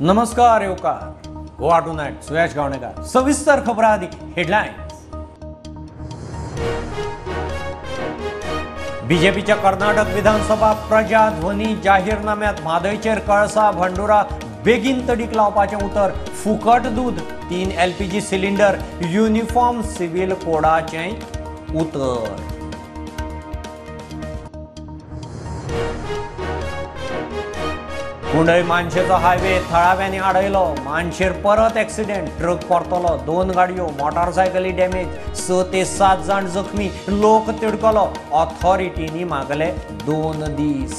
नमस्कार येवकार गोवा टुनायट सुयश गावणेकर. सविस्तर खबरां आदी हेडलायन्स. बीजेपीच्या कर्नाटक विधानसभा प्रजा ध्वनी जाहीरनाम्यात म्हादयचेर कळसा भांडुरा बेगीन तडीक लावपाचें उतर. फुकट दूद, 3 LPG cylinder, uniform civil कोडाचें उतर. कुंडय मानशेचो हायवे थळाव्यांनी आडयलो. मानशेर परत एक्सिडेंट, ट्रक परतलो, 2 गाडयो मोटारसायकली डॅमेज, 6 ते 7 जाण जखमी, लोक तिडकलो. ऑथॉरिटींनी मागले 2 दीस.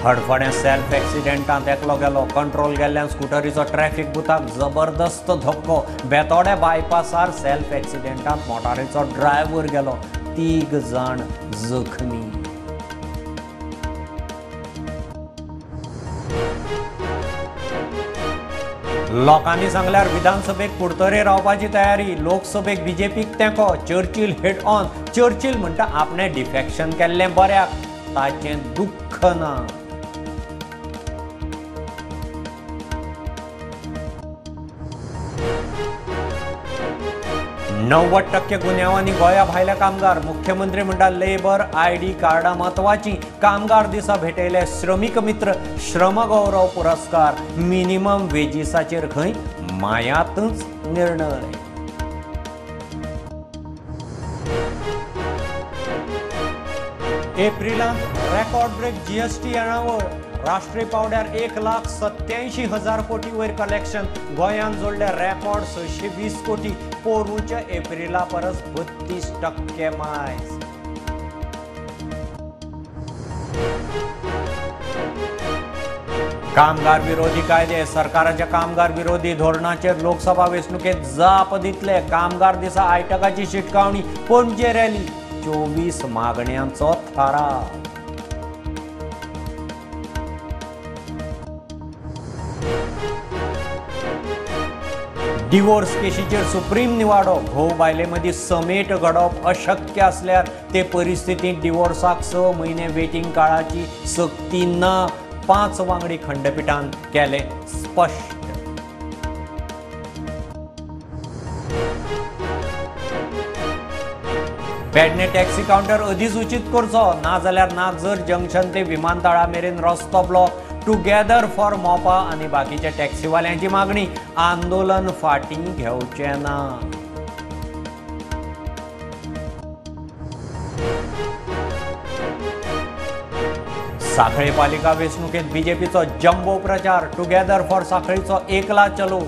हडफडें सेल्फ एक्सिडेंटांत एकलो गेलो. कंट्रोल गेल्ल्यान स्कुटरीचो ट्रॅफिक बुथाक जबरदस्त धक्को. बेतोडे बायपासार सेल्फ एक्सिडेंटांत मोटारीचो ड्रायव्हर गेलो, 3 जाण जखमी. लोकांनी सांगल्यार विधानसभेक कुडतरे रावपाची तयारी. लोकसभेक बीजेपीक तेंको. Churchill head on. चर्चिल म्हणटा आपणे डिफेक्शन केल्लें बऱ्याक, ताचें दुख्ख ना. णव्वद टक्के गुन्यांवांनी गोंया भायले कामगार. मुख्यमंत्री म्हणटा लेबर आयडी कार्डां म्हत्वाचीं. कामगार दिसा भेटयले श्रमीक मित्र श्रमगौरव पुरस्कार. मिनिमम वेजीसाचेर खंय मायांतच निर्णय. एप्रिलांत रेकॉर्ड ब्रेक जीएसटी येणावळ. राष्ट्रीय पावड्यार 1,87,000 कोटी वयर कलेक्शन. गोंयान जोडले रेकॉर्ड 620 कोटी. पोरूंच्या एप्रिला परस 32% मायज. कामगार विरोधी कायदे. सरकाराच्या कामगार विरोधी धोरणाचेर लोकसभा वेंचणुकेंत जाप दितले. कामगार दिसा आयटकाची शिटकावणी. पणजे रॅली, 24 मागण्यांचो थाराव. डिवोर्स केशीचेर सुप्रीम निवाडो. घोव बायले मदीं समेट घडप अशक्य आसल्यार ते परिस्थितींत डिवोर्साक 6 म्हयने वेटींग काळाची सक्ती ना. 5 वांगडी खंडपिठान केलें स्पश्ट. पेडणे टॅक्सी कावंटर अधिसूचित करचो, नाजाल्यार नागझर जंक्शन ते विमानतळा मेरेन रस्तो ब्लॉक. टुगेदर फॉर मोपा आनी बाकीच्या टॅक्सीवाल्यांची मागणी. आंदोलन फाटीं घेवचें ना. साखळे पालिका वेंचणुकेंत बीजेपीचो जम्बो प्रचार. टुगेदर फॉर साखळीचो एकला चलो.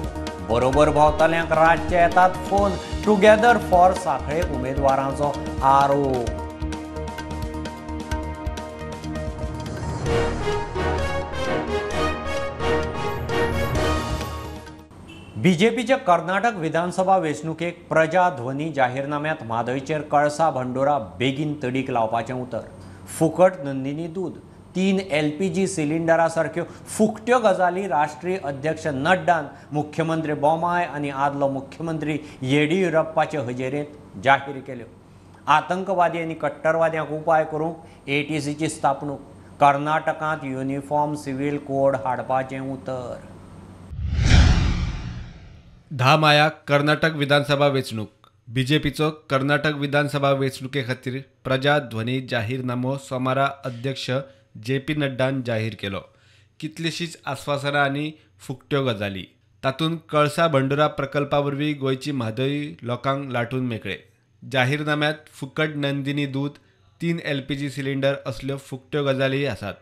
बरोबर भोंवतल्यांक रातचे येतात फोन. टुगेदर फॉर साखळे उमेदवारांचो आरोप. बीजेपीच्या कर्नाटक विधानसभा वेंचणुकेक प्रजा ध्वनी जाहीरनाम्यात म्हादयचेर कळसा भांडुरा बेगीन तडीक लावपाचें उतर. फुकट नंदिनी दूद, 3 LPG सिलिंडरा सारक्यो फुकट्यो गजाली राष्ट्रीय अध्यक्ष नड्डान मुख्यमंत्री बोमाय आनी आदलो मुख्यमंत्री येडियुरप्पाचे हजेरेंत जाहीर केल्यो. आतंकवादी आनी कट्टरवाद्यांक उपाय करूंक ATCची स्थापणूक. कर्नाटकांत युनिफॉर्म सिव्हील कोड हाडपाचें उतर. 10 मायाक कर्नाटक विधानसभा वेंचणूक. बीजेपीचो कर्नाटक विधानसभा वेंचणुके खातीर प्रजा ध्वनी जाहीरनामो सोमारा अध्यक्ष JP नड्डान जाहीर केलो. कितलीशींच आस्वासनां आनी फुकट्यो गजाली. तातूंत कळसा भंडुरा प्रकल्पा वरवीं गोंयची म्हादय लोकांक लाटून मेकळे. जाहीरनाम्यांत फुकट नंदिनी दूद, 3 LPG cylinder असल्यो फुकट्यो गजालीय आसात.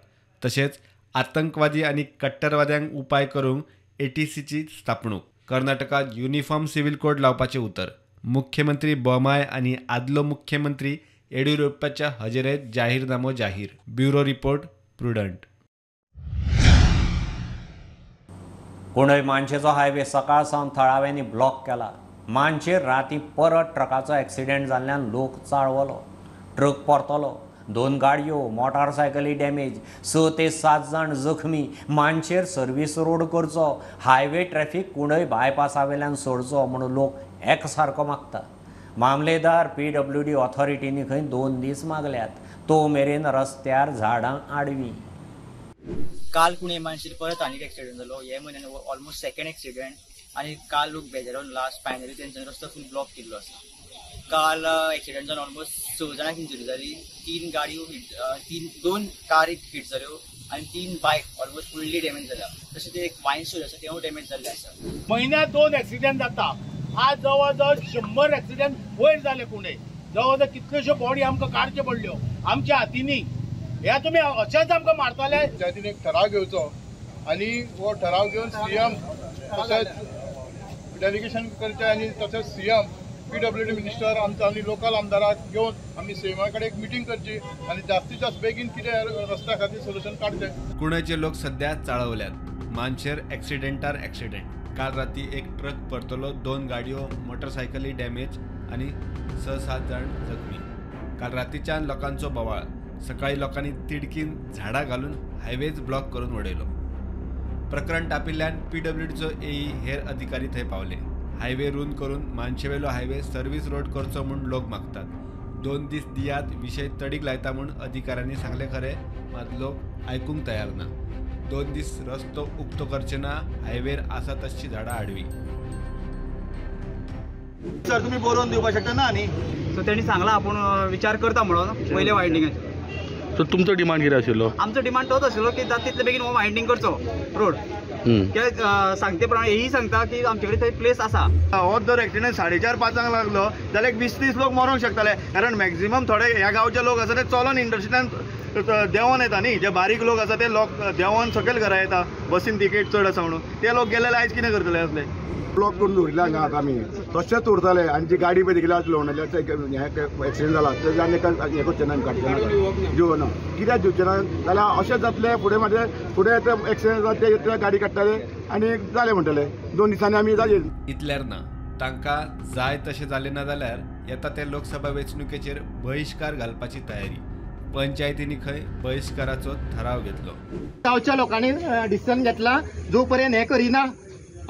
तशेंच आतंकवादी आनी कट्टरवाद्यांक उपाय करूंक ATCची स्थापणूक. कर्नाटकांत युनिफॉर्म सिव्हील कोड लावपाचें उतर. मुख्यमंत्री बोमाय आनी आदलो मुख्यमंत्री येडियुरप्पाच्या हजेरेंत जाहीरनामो जाहीर. Bureau report, Prudent. Kundai मानशेचो हायवे सकाळ सावन थळाव्यांनी ब्लॉक केला. मानशेर राती परत ट्रकाचो एक्सिडेंट जाल्ल्यान लोक चाळवलो. ट्रक परतलो, 2 गाडयो मोटारसायकली डॅमेज, 6 ते 7 जाण जखमी. मानशेर सर्वीस रोड करचो, हायवे ट्रॅफिक कुंडय बायपासा वेल्यान सोडचो म्हणून लोक एकसारको मागता. मामलेदार PWD ऑथॉरिटींनी खंय 2 दीस मागल्यात. तो मेरेन रस्त्यार झाडां आडवी. काल कुणे मानशेर परत आनीक एक्सिडेंट जालो. हे म्हयन्यान ऑलमोस्ट सेकंड एक्सिडेंट आनी काल लोक बेजारून लास्ट फायनली तेंच्यानी रस्तो फूल ब्लॉक केल्लो आसा. काल एक्सिडेंट जावन ऑलमोस्ट 6 जाणांक इंजुरी जाली. 3 गाडयो हिट, 2 कारी हिट जाल्यो आनी 3 बायक ऑलमोस्ट फुल्ली डॅमेज जाल्या. तशें ते एक वायन स्टोर आसा तेवूय डॅमेज जाल्ले आसा. म्हयन्यात 2 एक्सिडेंट जाता. आज जवळ जवळ 100 एक्सिडेंट वयर जाले कुणे. जवळ जवळ कितल्योश्यो बॉडी आमकां काडच्यो पडल्यो आमच्या हातींनी. हे तुमी अशेंच आमकां मारताले. पंचायतीन एक ठराव घेवचो आनी हो ठराव घेवन सीएम तशेंच डेलिगेशन करचें आनी तशेंच सीएम PWD minister आमचो आनी लोकल आमदाराक घेवन आमी सीएमा कडेन एक मिटींग करची आनी जास्तीत जास्त बेगीन कितें रस्त्या खातीर सोल्युशन काडचें. कुणेचे लोक सध्या चाळवल्यात. मानशेर एक्सिडेंटार एक्सिडेंट. काल राती एक ट्रक परतलो, 2 गाडयो मोटरसायकली डॅमेज आनी 6-7 जाण जखमी. काल रातीच्यान लोकांचो बोवाळ. सकाळी लोकांनी तिडकीन झाडां घालून हायवेज ब्लॉक करून उडयलो. प्रकरण तापिल्ल्यान PWDचो एई हेर अधिकारी थंय पावले. हायवे रूंद करून मानशेवेलो हायवे सर्व्हिस रोड करचो म्हूण लोक मागतात. 2 दीस दियात, विशय तडीक लायता म्हूण अधिकाऱ्यांनी सांगले खरे, मात लोक आयकूंक तयार ना. 2 दीस रस्तो उक्तो करचे ना, हायवेर आसा तशी झाडां आडवी. सर तुम्ही बरोवन दिवपाक शकता ना न्ही. सो तेणी सांगला आपूण विचार करता म्हणून पयले वायंडिंगाचेर. सो तुमचो डिमांड कितें आशिल्लो? आमचो डिमांड तोच आशिल्लो की जाता तितले बेगीन हो वायंडींग करचो रोड. कित्याक सांगते प्रमाणे हेय सांगता की आमचे कडेन थंय प्लेस आसा. हो जर एक्सिडेंट 4:30-5 लागलो जाल्यार 20-30 लोक मरोंक शकताले. कारण मॅक्झिमम थोडे ह्या गांवचे लोक आसा ते चलोन इंडस्ट्रींतल्यान देंवोन येता न्ही. जे बारीक लोक आसा ते लोक देंवोन सकयल घरा येता, बसीन तिकेट चड आसा म्हणून. ते लोक गेले आयज कितें करतले आसले? ब्लॉक करून दवरिल्ले हांगा आतां आमी तशेंच उरतले. आनी जी गाडी पळय देखली लोणेल्या एक्सिडेंट जाला तेजे आनी हें करचें ना, काडचें ना, दिवना. कित्याक दिवचें ना जाल्यार अशें जातलें फुडें. मागीर फुडें एक्सिडेंट जाता ते गाडी काडटले आनी जालें म्हणटले 2 दिसांनी आमी जाले. इतल्यार ना, तांकां जाय तशें जालें ना जाल्यार येता ते लोकसभा वेंचणुकेचेर बहिश्कार घालपाची तयारी. पंचायतींनी खंय बहिश्काराचो ठराव घेतलो. गांवच्या लोकांनी डिसिजन घेतला जो पर्यंत हें करिना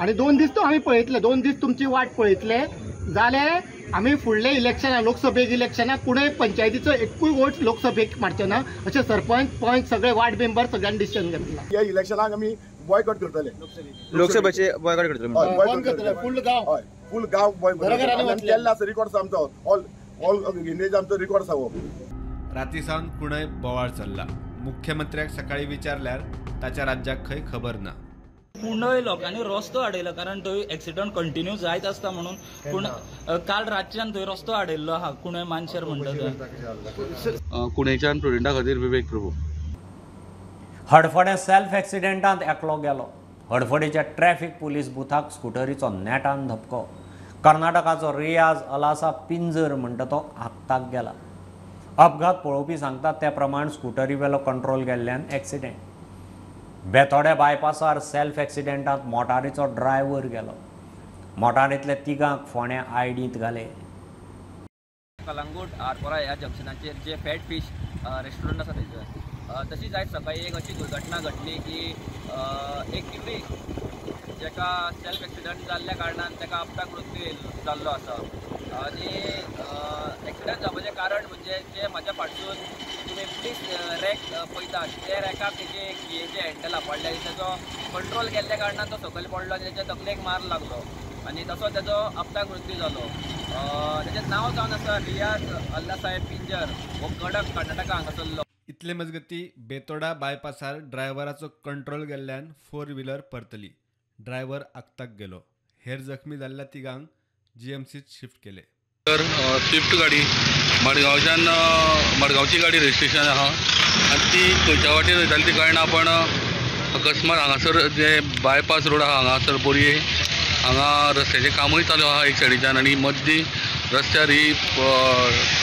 आनी 2 दीस तो आमी पळयतले, 2 दीस तुमची वाट पळयतले जाल्यार आमी फुडले इलेक्शनाक, लोकसभेक इलेक्शनाक कुणय पंचायतीचो एकूय वोट लोकसभेक मारचे ना अशें सरपंच पंच सगळे वार्ड मेंबर सगळ्यांनी डिसिजन घेतला. ह्या इलेक्शनाक आमी बॉयकॉट करतले. लोकसभेचे बॉयकॉट करतले. फुल गांव, फुल गांव बॉयकॉट केल्लो आसा. रिकॉर्ड आसा आमचो, ऑल ऑल इंडियेचो आमचो रिकॉर्ड आसा हो. राती सावन कुणय बोवाळ चल्ला. मुख्यमंत्र्याक सकाळी विचारल्यार ताच्या राज्याक खंय खबर ना. कुणय लोकांनी रस्तो आडयलो कारण थंय एक्सिडंट कंटिन्यू जायत आसता म्हणून. पूण काल रातच्यान थंय रस्तो आडयल्लो आहा कुणय मानशेर म्हणटा थंय. कुणेच्यान प्रुडंटा खातीर विवेक प्रभू. हडफडें सेल्फ एक्सिडेंटांत एकलो गेलो. हडफडेच्या ट्रॅफिक पुलीस बुथाक स्कुटरीचो नेटान धपको. कर्नाटकाचो रियाज अलासा पिंजर म्हणटा तो आक्ताक गेला. अपघात पळोवपी सांगतात त्या प्रमाण स्कुटरीवेलो कंट्रोल गेल्ल्यान एक्सिडेंट. बेतोड्या बायपासार सेल्फ एक्सिडेंटांत मोटारीचो ड्रायव्हर गेलो. मोटारींतल्या तिगांक फोंड्या आयडींत घाले. कलंगूट आरपोरा ह्या जंक्शनाचेर जे फॅट फिश रेस्टॉरंट आसा थंयसर तशीच आयज सकाळी एक अशी दुर्घटना घडली की एक ट्युरिस्ट जेका सेल्फ एक्सिडंट जाल्ल्या कारणान ताका अपघात मृत्यू जाल्लो आसा. आनी एक्सिडंट जावपाचें कारण म्हणजे जे म्हाज्या फाटसून तुमी प्लीज रॅक पळयतात ते रॅकाक तेजे कियेचें हँडल आपडलें आनी तेजो कंट्रोल केल्ल्या कारणान तो सकयल पडलो आनी तेच्या तकलेक मार लागलो आनी तसो तेजो अपघात मृत्यू जालो. तेजें नांव जावन आसा रियाज अल्ला साहेब पिंजर, हो गडक कर्नाटका हांगासरलो. इतले मजगती बेतोडा बायपासार ड्रायव्हराचो कंट्रोल गेल्ल्यान 4 व्हीलर परतली. ड्रायव्हर आक्ताक गेलो. हेर जखमी जाल्ल्या तिगांक जीएमसीत शिफ्ट केले. तर स्विफ्ट गाडी मडगांवच्यान, मडगांवची गाडी रजिस्ट्रेशन आहा आनी ती खंयच्या वाटेन वयताली ती कळना, पण अकस्मात हांगासर जे बायपास रोड आहा हांगासर बोरये हांगा रस्त्याचें कामूय चालू आहा एक सायडीच्यान आनी मदीं रस्त्यार ही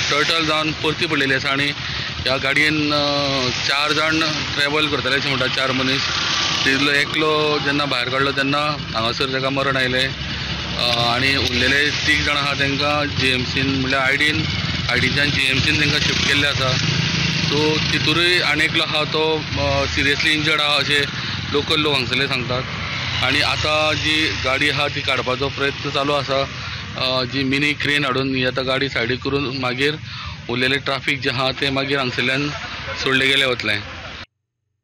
टर्टल जावन परती पडलेली आसा आनी ह्या गाडयेन 4 जाण ट्रॅवल करताले अशें म्हणटा, 4 मनीस. तितलो एकलो जेन्ना भायर काडलो तेन्ना हांगासर ताका मरण आयलें आनी उरलेले 3 जाण आहा तांकां जीएमसीन म्हणल्यार आयडीच्यान जीएमसीन तांकां शिफ्ट केल्ले आसा. सो तितूरय आनी एकलो आहा तो सिरियसली इंजर्ड आहा अशें लोकल लोक हांगसरले सांगतात. आनी आतां जी गाडी आहा ती काडपाचो प्रयत्न चालू आसा. जी मिनी क्रेन हाडून ही आतां गाडी सायडीक करून मागीर उरलेलें ट्राफीक जें आहा तें मागीर हांगसरल्यान सोडलें गेलें वतलें.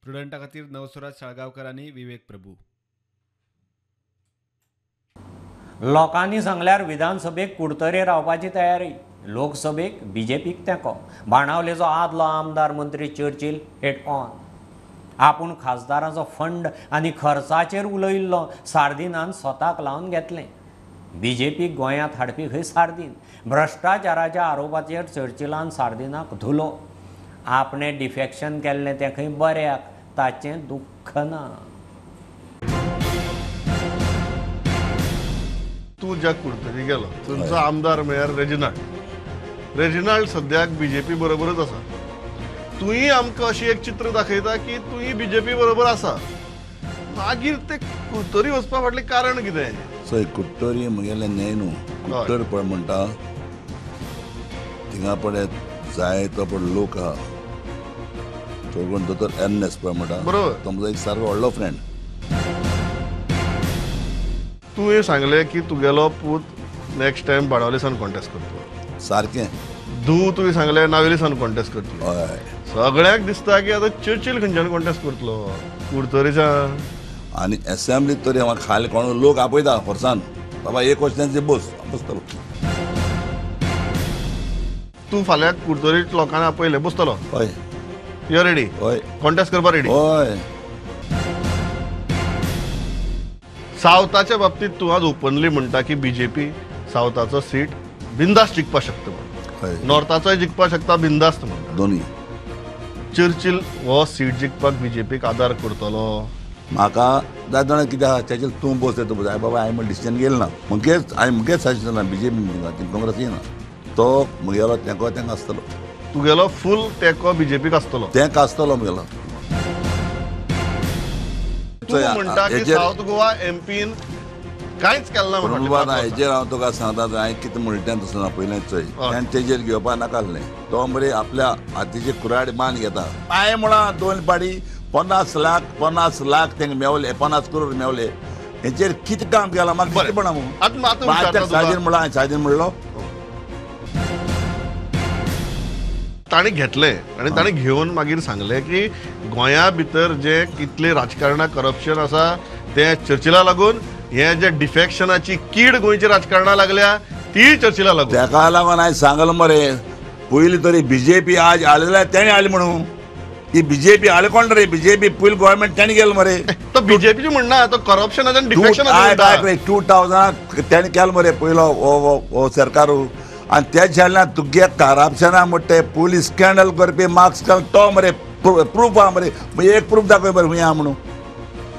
प्रुडंटा खातीर नवस्वराज साळगांवकर आनी विवेक प्रभू. लोकांनी सांगल्यार विधानसभेक कुडतरे रावपाची तयारी, लोकसभेक बीजेपीक तेंको. बाणावलेचो आदलो आमदार मंत्री चर्चिल हेड ऑन. आपूण खासदारांचो फंड आनी खर्चाचेर उलयिल्लो सार्दिनान स्वताक लावन घेतलें. बीजेपीक गोंयांत हाडपी खंय सार्दीन. भ्रश्टाचाराच्या आरोपाचेर चर्चिलान सार्दिनाक धुलो. आपणे डिफेक्शन केल्लें तें खंय बऱ्याक, ताचें दुख्ख ना. तूं ज्या कुडतरी गेलो थंयचो आमदार म्हळ्यार रेजिनाल्ड. रेजिनाल्ड सद्याक बीजेपी बरोबरच आसा. तुंय आमकां अशी एक चित्र दाखयता की तुंय बीजेपी बरोबर आसा. मागीर ते कुडतरी वचपा फाटलें कारण कितें? सय कुडतरी म्हगेलें न्हय न्हू, कुडतर पळय म्हणटा थिंगा पळय जाय तो पळय लोक आहा. चड करून दोतोर एर्नेस्ट पळय म्हणटा, बरोबर, तो म्हजो एक सारको व्हडलो फ्रेंड. तुवें सांगलें की तुगेलो पूत नेक्स्ट टायम बाणावले सावन कॉन्टेस्ट करतलो. सारकें. धूव तुवें सांगलें नावेली सावन कॉन्टेस्ट करतलो. हय. सगळ्यांक दिसता की आतां चर्चिल खंयच्यान कॉन्टेस्ट करतलो, कुडतरीच्यान. आनी एसेंब्लीत तरी हांव खाली कोण लोक आपयता फोर्सान, बाबा एक क्वेश्चन बस बसतलो. तूं फाल्यां कुडतरी लोकांनी आपयलें बसतलो? हय. You are ready? हय. कॉन्टेस्ट करपाक रेडी? हय. सावथाच्या बाबतीत तूं आज ओपनली म्हणटा की बीजेपी सावथाचो सीट बिंदास्त जिखपाक शकता म्हणून, नॉर्थाचोय जिखपाक शकता बिंदास्त म्हणटा. दोनूय. चर्चिल हो सीट जिखपाक बीजेपीक आदार करतलो? म्हाका जाय जाणां कितें आहा चर्चिल तूं बस तूं बस. हांवें बाबा हांवें म्हण डिसिजन घेतलें ना, म्हगेच हांवें म्हगेच सजेशन ना बीजेपी काँग्रेस येना, तो म्हगेलो तेंको तेंका आसतलो. तुगेलो फूल तेंको बीजेपीक आसतलो? तेंको आसतलो म्हगेलो. तूं म्हणटा की सावथ गोवा एमपीन कांयच केलें ना म्हणून. हेजेर हांव तुका सांगता, हांवें कितें म्हणलें तें तसलें ना पयलें चोय, तेणें तेजेर घेवपा नाका आसलें. तो मरे आपल्या हातीची कुराड मान घेता. हांवें म्हळां दोन पाडी 50 लाख 50 लाख तेंका मेवले, 50 करोड मेवले. हेचेर कितें काम केलां म्हाका कितें पडना म्हणून. साजीन म्हणलो हांवें, साजीन म्हणलो ताणें घेतलें आनी ताणें घेवन मागीर सांगलें की गोंया भितर जे कितले राजकारणाक करप्शन आसा तें चर्चिला लागून, हे जे डिफेक्शनाची कीड गोंयच्या राजकारणाक लागल्या ती चर्चिला लागून. तेका लागून हांवें सांगलां मरे पयलीं तरी बीजेपी आज आयलें तेणें आयलें म्हणून. ही बीजेपी आले कोण रे? बीजेपी पयलीं गव्हर्मेंट तेणें गेलें मरे. तो बीजेपीचें म्हणना, तो करप्शनाचें डिफेक्शनाचें. 2000 तेणें केलें मरे पयलो हो सरकार. आनी तेज जाल्यार तुगे करप्शना म्हणटा पुलीस स्कँडल करपी मार्क्स तो मरे प्रूफ आहा मरे. एक प्रूफ दाखय मरे खंय आहा म्हणून,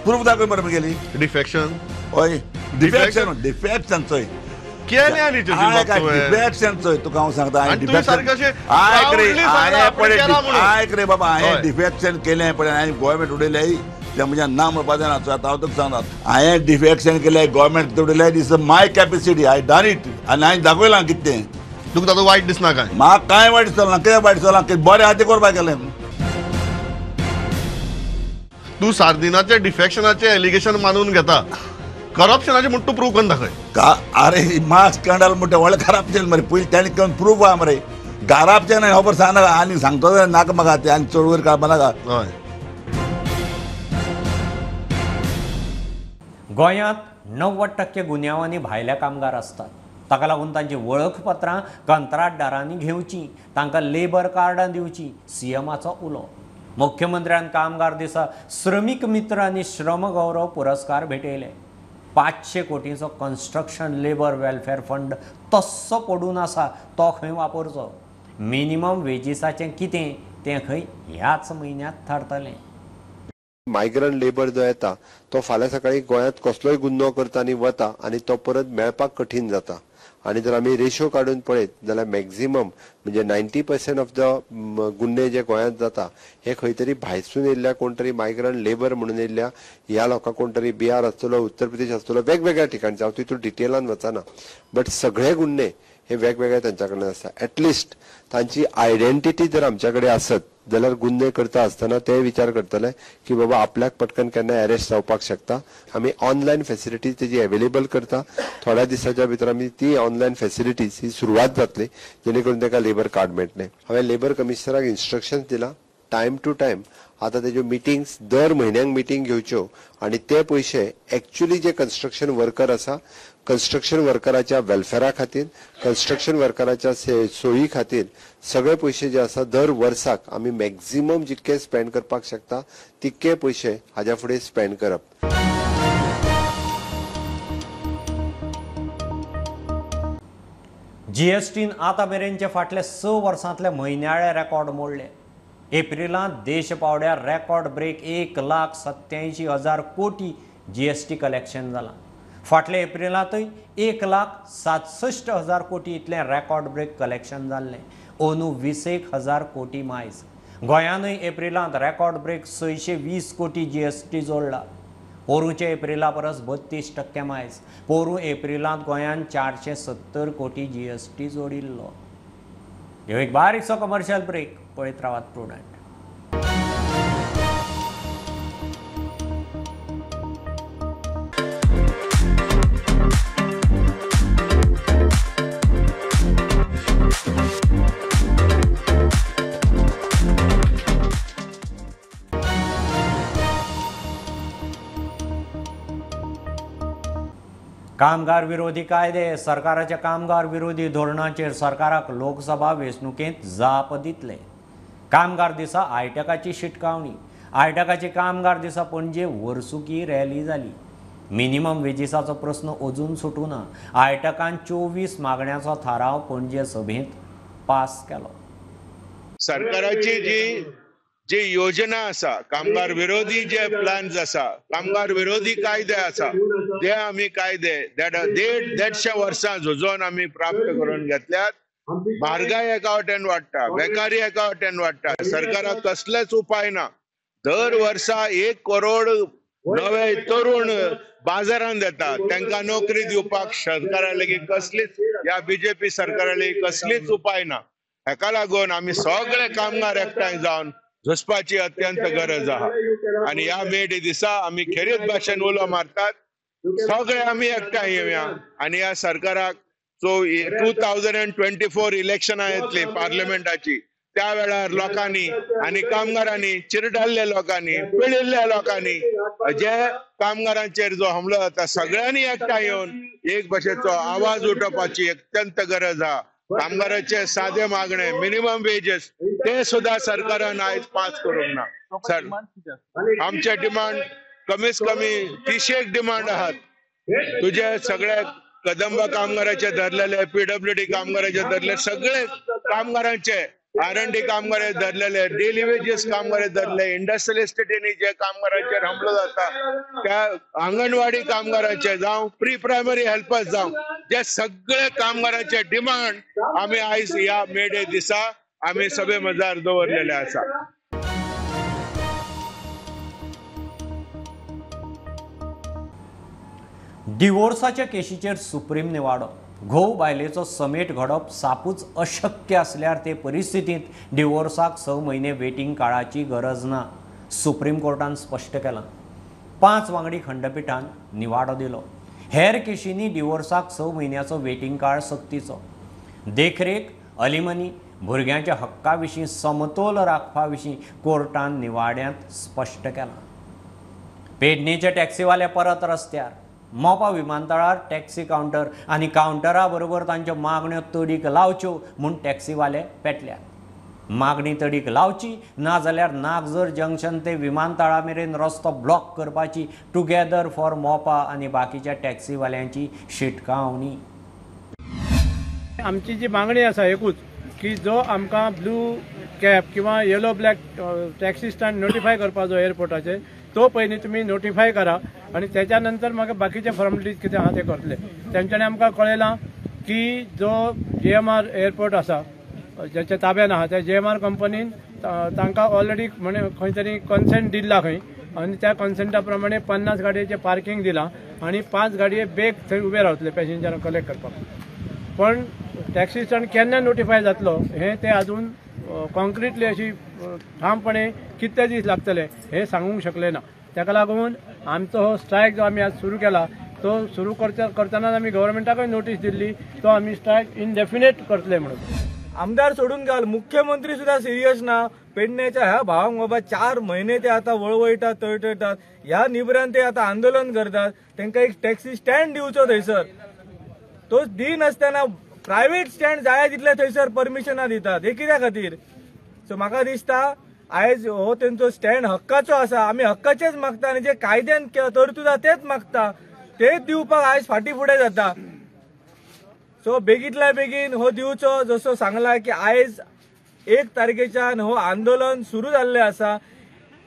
प्रूफ दाखय मरे म्हगेली. डिफेक्शन? हय, डिफेक्शन. डिफेक्शन चोय डिफेक्शन चोय तुका हांव सांगता. आयक रे, आयक रे बाबा, हांवें डिफेक्शन केलें पळय, हांवें गव्हर्मेंट उडयलें तें म्हज्या ना म्हणपाचें ना. आतां हांव तुका सांगता, हांवें डिफेक्शन केलें, गव्हर्मेंट उडयलें, this is my capacity, I done it. आनी हांवें दाखयलां कितें तें. तुका तातूंत वायट दिसना काय? म्हाका कांय वायट दिसना. कित्याक वायट दिसना? बरें आहा तें करपाक गेलें. तूं सार्दिनाचें डिफेक्शनाचें एलिगेशन मानून घेता, करप्शनाचें म्हूण तूं प्रूव करून दाखय. अरे मास्क स्कँडल म्हणटा व्हडलें करप्शन मरे, पयलीं तेणें करून प्रूफ आहा मरे. करप्शन खबर सांगनाका आनी सांगतो नाका म्हाका तें, आनी चड वयर काडपा नाका. हय. गोंयांत 90% गुन्यांवांनी भायले कामगार आसतात. ताका लागून तांची वळखपत्रां कंत्राटदारांनी घेवचीं, तांकां लेबर कार्डां दिवचीं, सीएमाचो उलो. मुख्यमंत्र्यान कामगार दिसा श्रमीक मित्र आनी श्रमगौरव पुरस्कार भेटयले. 500 कोटींचो कन्स्ट्रक्शन लेबर वेलफेअर फंड तस्सो पडून आसा, तो खंय वापरचो. मिनिमम वेजीसाचें कितें तें खंय ह्याच म्हयन्यांत थारतलें. मायग्रंट लेबर जो येता तो फाल्यां सकाळी गोंयांत कसलोय गुन्यांव करता आनी वता आनी तो परत मेळपाक कठीण जाता. आनी जर आमी रेशो काडून पळयत जाल्यार मॅक्झिमम म्हणजे 90% ऑफ the गुन्हे जे गोंयांत जाता हे खंय तरी भायरसून येयल्ल्या कोण तरी मायग्रंट लेबर म्हणून येयल्ल्या ह्या लोकांक, कोण तरी बिहार आसतलो, उत्तर प्रदेश आसतलो, वेगवेगळ्या ठिकाणचे. हांव तितून डिटेलान वचना, बट सगळे गुन्हे हे वेगवेगळे तांच्या कडल्यान आसता. एटलिस्ट तांची आयडेंटिटी जर आमच्या कडेन आसत जाल्यार गुन्हे करता आसतना ते विचार करतले की बाबा आपल्याक पटकन केन्ना अरेस्ट जावपाक शकता. आमी ऑनलायन फेसिलिटीज तेजी अवेलेबल करता. थोड्या दिसाच्या भितर आमी ती ऑनलायन फेसिलिटीज ही सुरवात जातली, जेणे करून ताका लेबर कार्ड मेळटलें. हांवें लेबर कमिशनराक इन्स्ट्रक्शन्स दिला टायम टू टायम आतां तेज्यो मिटिंग्स दर म्हयन्याक मिटींग घेवच्यो आनी ते पयशे एक्च्युअली जे कन्स्ट्रक्शन वर्कर आसा, कन्स्ट्रक्शन वर्कराच्या वेलफेरा खातीर, कन्स्ट्रक्शन वर्कराच्या सोयी खातीर सगळे पयशे जे आसा दर वर्साक आमी मॅक्झिमम जितके स्पेंड करपाक शकता तितके पयशे हाज्या फुडें स्पेंड करप. जीएसटीन आतां मेरेनचे फाटले 6 वर्सांतले म्हयन्याळे रेकॉर्ड मोडले. एप्रिलांत देश पावड्यार रेकॉर्ड ब्रेक 1,87,000 कोटी जीएसटी कलेक्शन जालां. फाटल्या एप्रिलांतय 1,67,000 कोटी इतलें रेकॉर्ड ब्रेक कलेक्शन जाल्लें. अंदू 21,000 कोटी मायज. गोंयानूय एप्रिलांत रेकॉर्ड ब्रेक 620 कोटी जीएसटी जोडला. पोरूंच्या एप्रिला परस 32% मायज. पोरूं एप्रिलांत गोंयान 470 कोटी जीएसटी जोडिल्लो. ह्यो एक बारीकसो कमर्शियल ब्रेक. पळयत रावात प्रुडंट. कामगार विरोधी कायदे, सरकाराच्या कामगार विरोधी धोरणाचेर सरकाराक लोकसभा वेंचणुकेंत जाप दितले. कामगार दिसा आयटकाची शिटकावणी. आयटकाची कामगार दिसा पणजे वर्सुकी रॅली जाली. मिनिमम वेजीसाचो प्रस्न अजून सुटूना. आयटकान 24 मागण्याचो थाराव पणजे सभेंत पास केलो. सरकाराची जी जी योजना आसा, कामगार विरोधी जे प्लान्स आसा, कामगार विरोधी कायदे आसा, ते आमी कायदे 150 वर्सां झुजोन आमी प्राप्त करून घेतल्यात. म्हारगाय एका वटेन वाडटा, बेकारी एका वटेन वाडटा, सरकाराक कसलेच उपाय ना. दर वर्सा 1 करोड नवे तरुण बाजारांत येता, तांकां नोकरी दिवपाक सरकारा लेगीत कसलीच, ह्या बीजेपी सरकारा लेगीत कसलीच उपाय ना. हेका लागून आमी सगळे कामगार एकठांय जावन झुजपाची अत्यंत गरज आहा. आनी ह्या मे डे दिसा आमी खेरीत भाशेन उलो मारतात, सगळे आमी एकठांय येवया आनी ह्या सरकाराक सो 2024 इलेक्शनां येतली पार्लमेंटाची, त्या वेळार लोकांनी आनी कामगारांनी, चिरडाल्ल्या लोकांनी, पिळिल्ल्या लोकांनी, जे कामगारांचेर जो हमलो जाता सगळ्यांनी एकठांय येवन एक भाशेचो आवाज उठोवपाची अत्यंत गरज आहा. कामगाराचे सादे मागणे मिनिमम वेजेस ते सुद्धा सरकारान आयज पास करूंक ना. सर आमचे डिमांड कमीत कमी 30 डिमांड आहात. तुझे सगळे कदंबा कामगाराचे धरलेले, पीडब्ल्यूडी कामगाराचे धरले, सगळे कामगारांचे R&D कामगारे धरलेले, डेली वेजेस कामगारे धरले, इंडस्ट्रियल इस्टेटींनी जे कामगारांचेर हमलो जाता त्या आंगणवाडी कामगारांचे जावं, प्री प्रायमरी हेल्पर्स जावं, जे सगळे कामगारांचे डिमांड आमी आयज ह्या मे डे दिसा आमी सभे मजार दवरलेले आसा. डिवोर्साच्या केशीचेर सुप्रीम निवाडो. घोव बायलेचो समेट घडप सापूच अशक्य आसल्यार ते परिस्थितींत डिवोर्साक 6 म्हयने वेटींग काळाची गरज ना, सुप्रीम कोर्टान स्पश्ट केलां. 5 वांगडी खंडपिठान निवाडो दिलो. हेर केशींनी डिवोर्साक 6 म्हयन्याचो वेटींग काळ सक्तीचो. देखरेख, अलिमनी, भुरग्यांच्या हक्का विशीं समतोल राखपा विशीं कोर्टान निवाड्यांत स्पश्ट केलां. पेडणेचे टॅक्सीवाले परत रस्त्यार. मोपा विमानतळार टॅक्सी कावंटर आनी कावंटरा बरोबर तांच्यो मागण्यो तडीक लावच्यो म्हूण टॅक्सीवाले पेटल्यात. मागणी तडीक लावची ना जाल्यार नागझर जंक्शन ते विमानतळा मेरेन रस्तो ब्लॉक करपाची टुगेदर फॉर मोपा आनी बाकीच्या टॅक्सीवाल्यांची शिटकावणी. आमची जी मागणी आसा एकूच की जो आमकां ब्लू कॅब किंवा yellow black taxi stand notify करपाचो एअरपोर्टाचेर तो पयलीं तुमी नोटिफाय करा आनी त्याच्या नंतर मागीर बाकीचे फॉर्मेलिटीज कितें आहा ते करतले. तेंच्यांनी आमकां कळयलां की जो GMR airport आसा ज्याच्या ताब्यान आहा त्या GMR कंपनीन तांकां ऑलरेडी म्हणे खंय तरी कन्सेंट दिल्ला खंय आनी त्या कन्सेंटा प्रमाणे 50 गाडयेचें पार्किंग दिलां आनी 5 गाडये बेग थंय उबे रावतले पॅसेंजरांक कलेक्ट करपाक. पण टॅक्सी स्टँड केन्ना नोटिफाय जातलो हें ते अजून कॉन्क्रिटली अशी ठामपणे कितले दीस लागतले हें सांगूंक शकले ना. ताका लागून आमचो हो स्ट्रायक जो आमी आज सुरू केला तो सुरू करतनाच आमी गव्हर्मेंटाकूय नोटीस दिल्ली, तो आमी स्ट्रायक इनडेफिनेट करतले म्हणून. आमदार सोडून घाल, मुख्यमंत्री सुद्धा सिरियस ना. पेडण्याच्या ह्या भावांक बाबा 4 महिने ते आता वळवळटात, तळतळटात. ह्या निबरान ते आता आंदोलन करतात. तांकां एक टॅक्सी स्टँड दिवचो थंयसर, तो दिनासतना प्रायव्हेट स्टँड जाय तितले थंयसर परमिशनां दितात, हे कित्या खातीर? सो म्हाका दिसता आयज हो तेंचो स्टँड हक्काचो आसा, आमी हक्काचेच मागता आनी जे कायद्यान तरतूद आसा तेच मागता, तेच दिवपाक आयज फाटी फुडें जाता. सो बेगीतल्या बेगीन हो दिवचो. जसो सांगला की आयज 1 तारखेच्यान हो आंदोलन सुरू जाल्लें आसा.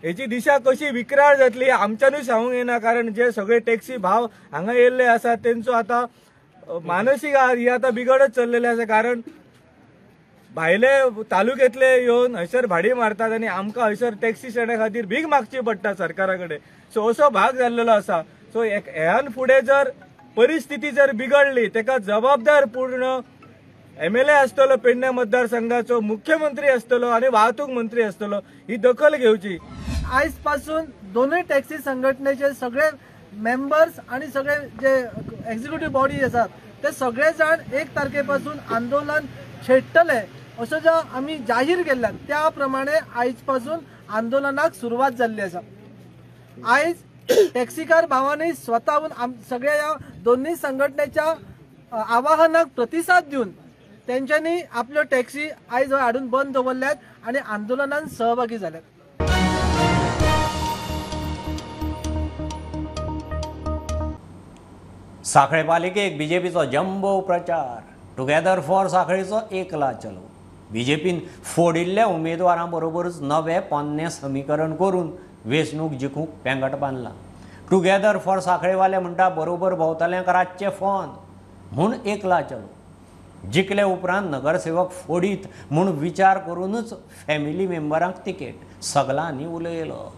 हेची दिशा कशी विक्राळ जातली आमच्यानूय सांगूंक येना, कारण जे सगळे टॅक्सी भाव हांगा येयल्ले आसा तेंचो आतां मानसीक ही आतां बिगडत चल्लेले आसा. कारण भायले तालुक्यांतले येवन हयसर भाडी मारतात आनी आमकां हयसर टॅक्सी स्टँडा खातीर भीक मागची पडटा सरकारा कडेन. सो असो भाग जाल्लेलो आसा. सो ह्यान फुडें जर परिस्थिती जर बिगडली तेका जबाबदार पूर्ण MLA आसतलो पेडणे मतदारसंघाचो, मुख्यमंत्री आसतलो आनी वाहतूक मंत्री आसतलो, ही दखल घेवची. आयज पासून दोनूय टॅक्सी संघटनेचे सगळे मेंबर्स आनी सगळे जे एक्झिक्युटिव्ह बॉडी आसात ते सगळे जाण 1 तारखे पासून आंदोलन छेडटले असो जो आमी जाहीर केल्ला त्या प्रमाणे आयज पासून आंदोलनाक सुरवात जाल्ली आसा. आयज टॅक्सीकार भावांनी स्वताहून सगळ्या ह्या दोन्ही संघटनेच्या आवाहनाक प्रतिसाद दिवन तेंच्यांनी आपल्यो टॅक्सी आयज हाडून बंद दवरल्यात आनी आंदोलनान सहभागी जाल्यात. साखळे पालिकेक बीजेपीचो जंबो प्रचार, टुगेदर फॉर साखळेचो एकला चलो. बीजेपीन फोडिल्ल्या उमेदवारां बरोबरच नवे पोन्नें समीकरण करून वेंचणूक जिखूंक पेंगट बांदला. टुगेदर फॉर साखळेवाले म्हणटा बरोबर भोंवतल्यांक रातचे फोन म्हूण एकला चलो. जिखले उपरांत नगरसेवक फोडीत म्हूण विचार करूनच फॅमिली मेंबरांक तिकेट सगळ्यांनी उलयलो.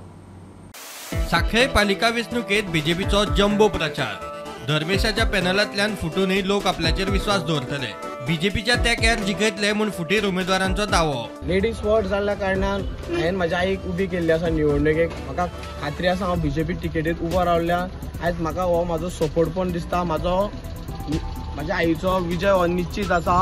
साखळे पालिका वेंचणुकेत बीजेपीचो जंबो प्रचार. धर्मेशाच्या पॅनलांतल्यान फुटूनय लोक आपल्याचेर विश्वास दवरतले. बीजेपीच्या तेंक्यार जिखयतले म्हूण फुटीर उमेदवारांचो दावो. लेडीज वोट जाल्ल्या कारणान हांवें म्हज्या आईक उबी केल्ली आसा निवडणुकेक. म्हाका खात्री आसा हांव बीजेपी तिकेटीत उबो रावल्या आयज म्हाका हो म्हाजो सपोर्ट पण दिसता. म्हाजो म्हज्या आईचो विजय हो निश्चित आसा.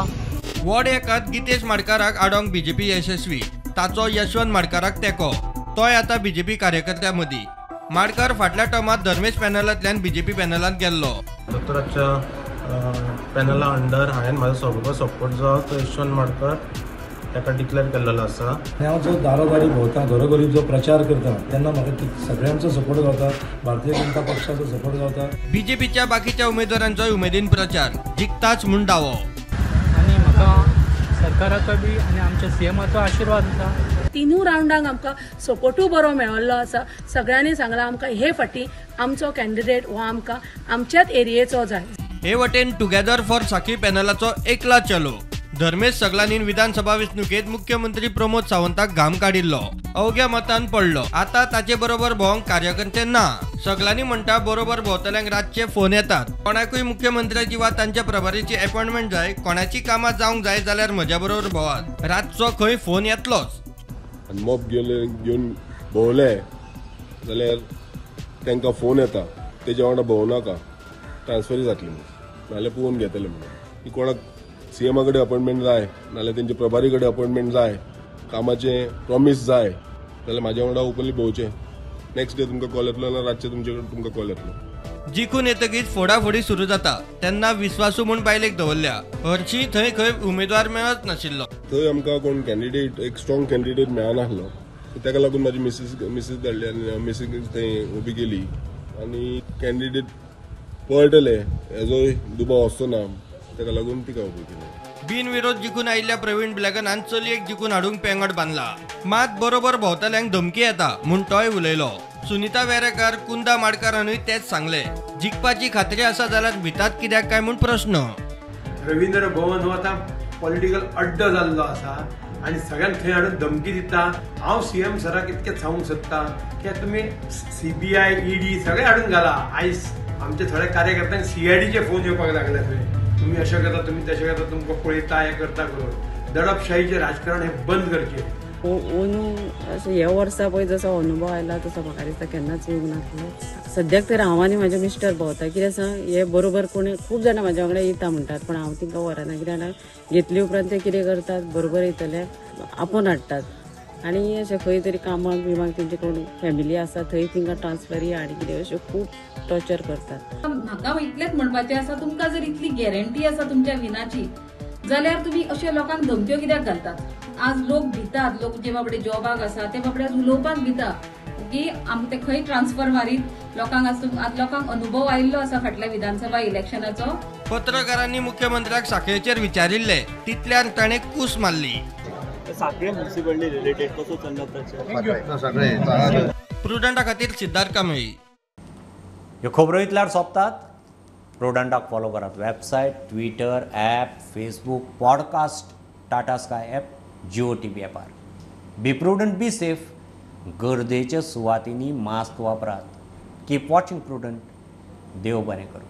वॉर्ड 1 गितेश माडकाराक आडोवंक बीजेपी यशस्वी. ताचो यशवंत माडकाराक तेंको, तोय आतां बीजेपी कार्यकर्त्यां मदीं. माडकार फाटल्या टर्मांत धर्मेश पॅनलांतल्यान बीजेपी पॅनलांत गेल्लो. दोतोराच्या पॅनला अंडर हांवें म्हाजो सगळो सपोर्ट जो तो यशवंत माडकर ताका डिक्लेअर केल्लो आसा. हांव जो दारोदारी भोंवता, घरोघरी जो प्रचार करता तेन्ना म्हाका सगळ्यांचो सपोर्ट गावता, भारतीय जनता पक्षाचो सपोर्ट गावता. बीजेपीच्या बाकीच्या उमेदवारांचोय उमेदीन प्रचार, जिखताच म्हूण दावो. आनी म्हाका सरकाराचो बी आनी आमच्या सीएमाचो आशिर्वाद आसा. तिनूय रावंडांक आमकां सपोर्टूय बरो मेळिल्लो आसा. सगळ्यांनी सांगलां आमकां हे फाटी आमचो कॅन्डिडेट हो आमकां आमच्याच एरियेचो जाय. हे वटेन टुगेदर फॉर साखळी पॅनलाचो एकला चलो. धर्मेश सगलांनी विधानसभा वेंचणुकेत मुख्यमंत्री प्रमोद सावंताक घाम काडिल्लो, अवघ्या मतान पडलो. आता ताचे बरोबर भोवंक कार्यकर्ते ना. सगलांनी म्हणटा बरोबर भोंवतल्यांक रातचे फोन येतात. कोणाकूय मुख्यमंत्र्याची वा तांच्या प्रभारीची अपॉइंटमेंट जाय, कोणाची कामां जावंक जाय जाल्यार म्हज्या बरोबर भोवात, रातचो खंय फोन येतलोच. आनी मोप घेवन भोंवले जाल्यार तांकां फोन येता तेज्या वांगडा भोंवनाका, ट्रान्सफर जातली म्हणून, नाजाल्यार पळोवन घेतले म्हणून. की कोणाक सीएमा कडेन अपॉइंटमेंट जाय, नाजाल्यार तेंचे प्रभारी कडेन अपॉइंटमेंट जाय, कामाचें प्रॉमीस जाय जाल्यार म्हाज्या वांगडा ओपनली भोंवचें. नेक्स्ट डे तुमकां कॉल येतलो ना रातचें तुमचे कडेन तुमकां कॉल येतलो. जिखून येतकीच फोडाफोडी सुरू जाता तेन्ना विस्वासू म्हूण बायलेक दवरल्या. हरशी थंय खंय उमेदवार मेळच नाशिल्लो. थंय आमकां कोण कॅन्डिडेट, एक स्ट्रॉंग कॅन्डिडेट मेळनासलो, ताका लागून म्हाजी मिसीस धाडली आनी मिसीस थंय उबी केली आनी कॅन्डिडेट पळटले हेजोय दुबाव आसचो ना ताका लागून तिका उबी केली. बिनविरोध जिखून आयिल्ल्या प्रवीण ब्लॅगनान चलयेक जिखून हाडूंक पेंगट बांदला. मात बरोबर भोंवतल्यांक धमकी येता म्हूण तोय उलयलो. सुनीता वेरेकार, कुंदा माडकारानूय तेच सांगले. जिखपाची खात्री आसा जाल्यार भितात कित्याक काय म्हूण प्रश्न. रवींद्र भवन हो आतां पॉलिटिकल अड्डो जाल्लो आसा आनी सगळ्यांक थंय हाडून धमकी दिता. हांव सीएम सराक इतकें सांगूंक सोदता की तुमी CBI, ED सगळें हाडून घाला. आयज आमच्या थोड्या कार्यकर्त्यांक CIDचे फोन येवपाक लागले थंय. तुमी अशें करता, तुमी तशें करता, तुमकां पळयता, हें करता करून दडपशाहीचें राजकारण हें बंद करचें. अंदू अशें ह्या वर्सा पळय जसो अनुभव आयला तसो म्हाका दिसता केन्नाच येवंक नासलो. सद्याक तर हांव आनी म्हाजे मिस्टर भोंवता. कितें आसा हे बरोबर कोणी खूब जाणां म्हाज्या वांगडा येता म्हणटात, पूण हांव तांकां व्हरना. कित्याक घेतले उपरांत ते कितें करतात, बरोबर येतले आपोवन हाडटात आनी अशें खंय तरी कामाक बिमाक तेंचे कोण फॅमिली आसा थंय तांकां ट्रान्सफरी आनी कितें अश्यो खूब टॉर्चर करतात. म्हाका इतलेंच म्हणपाचें आसा, तुमकां जर इतली गॅरंटी आसा तुमच्या विनाची जाल्यार तुमी अशे लोकांक धमक्यो कित्याक घालतात? आज लोक भितात, लोक जे बाबडे जॉबाक आसा ते बाबडे आज उलोवपाक भिता की आमकां ते खंय ट्रान्सफर मारीत. लोकांक आज लोकांक अनुभव आयिल्लो आसा फाटल्या विधानसभा इलेक्शनाचो. पत्रकारांनी मुख्यमंत्र्याक साखळेचेर विचारिल्ले तितल्यार ताणें कूस मारली. साखळे म्युनिसिपालिटी रिलेटेड कसो चल्ला प्रचार? प्रुडंटा खातीर सिद्धार्थ कांबळी. ह्यो खबरो इतल्यार सोंपतात. प्रुडंटाक फॉलो करात website, Twitter, app, Facebook, podcast, Tata Sky app, Jio TV ॲपार. Be prudent, be safe. गर्देच्या सुवातींनी मास्क वापरात. Keep watching Prudent. देव बरें करूं.